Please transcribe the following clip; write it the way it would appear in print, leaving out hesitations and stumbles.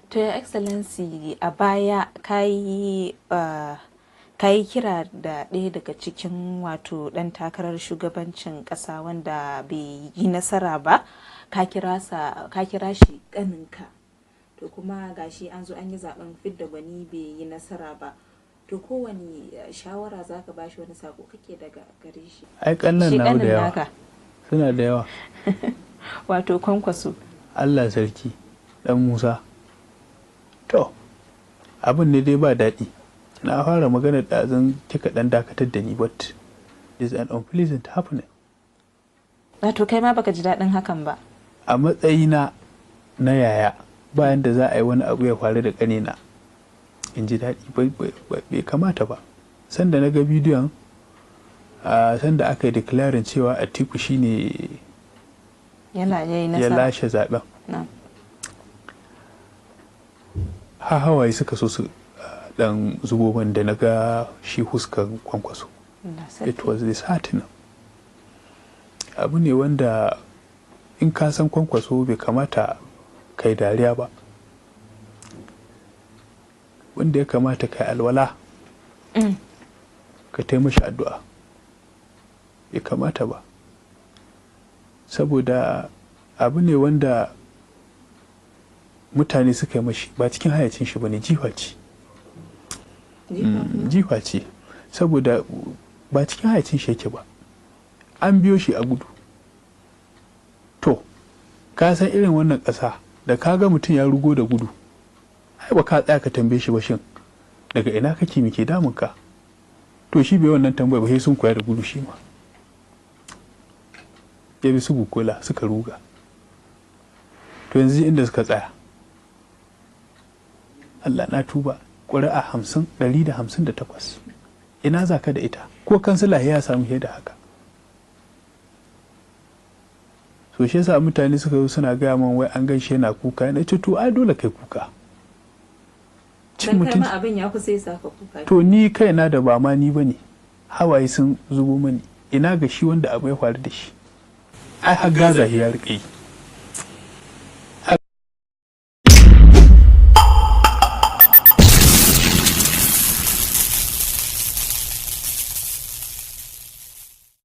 To, Your Excellency, a baya kayi kira da ɗaya daga cikin, wato ɗan takarar shugabancin ƙasa wanda bai yi nasara ba, ka kira shi ƙaninka. To kuma gashi an zo an yi zaben fidda gwani, bai yi nasara ba. To kowane shawara zaka bashi, wani sako kake daga gare shi? Ai kannan Shi nawa da ƙanin yawa. naka. Suna da yawa. Wato Kwankwaso. Allah sarki, dan Musa. To, abin ne dai ba daɗi. Na fara magana ɗazun kika ɗan dakatar da ni, but is an unpleasant happening. Wato kai ma baka ji daɗin hakan ba? A matsayina na yaya, bayan da za a yi wani abu ya faru da ƙanina in ji daɗi, bai kamata ba. Sanda na ga bidiyon a sanda aka yi declaring cewa Atiku shine yana yayi ya nasara lashe zaben, ha hawaye suka so su dan zubo min da na ga shi huskan Kwankwaso. Allah It sarki. was disheartening. Abu ne wanda in ka san Kwankwaso, bai kamata kai dariya ba. Wanda ya kamata kai alwala ka taimashi addu'a, bai kamata ba, saboda abu ne wanda mutane suka yi mashi ba cikin hayacin shi ba ne. Jifa ce. Jifa ce, saboda ba cikin hayacin shi yake ba, an biyo shi a gudu. To ka san irin wannan ƙasa, da ka ga mutum ya rugo da gudu, ai ba ka tsaya ka tambaye shi ba, shin daga ina kake, me ke damun ka? To shi bai wannan tambaya ba, sai sun koya da gudu, shi ma ya bi su Bukola suka ruga. To yanzu inda suka tsaya, Allah na tuba, ƙuri'a 50, 158, ina za ka da ita? Ko kansila ya samu fiye da haka. So shi yasa mutane suka zo suna gaya min wai an gan shi yana kuka. Na ce, to ai dole kai kuka. Cin Dan kai mutunci. ma abin ya kusa ya saka kuka. To ni kaina da ba ma ni bane, hawaye sun zubo mani, ina ga shi wanda abu ya faru da shi? Ai har gaza ya rike yi.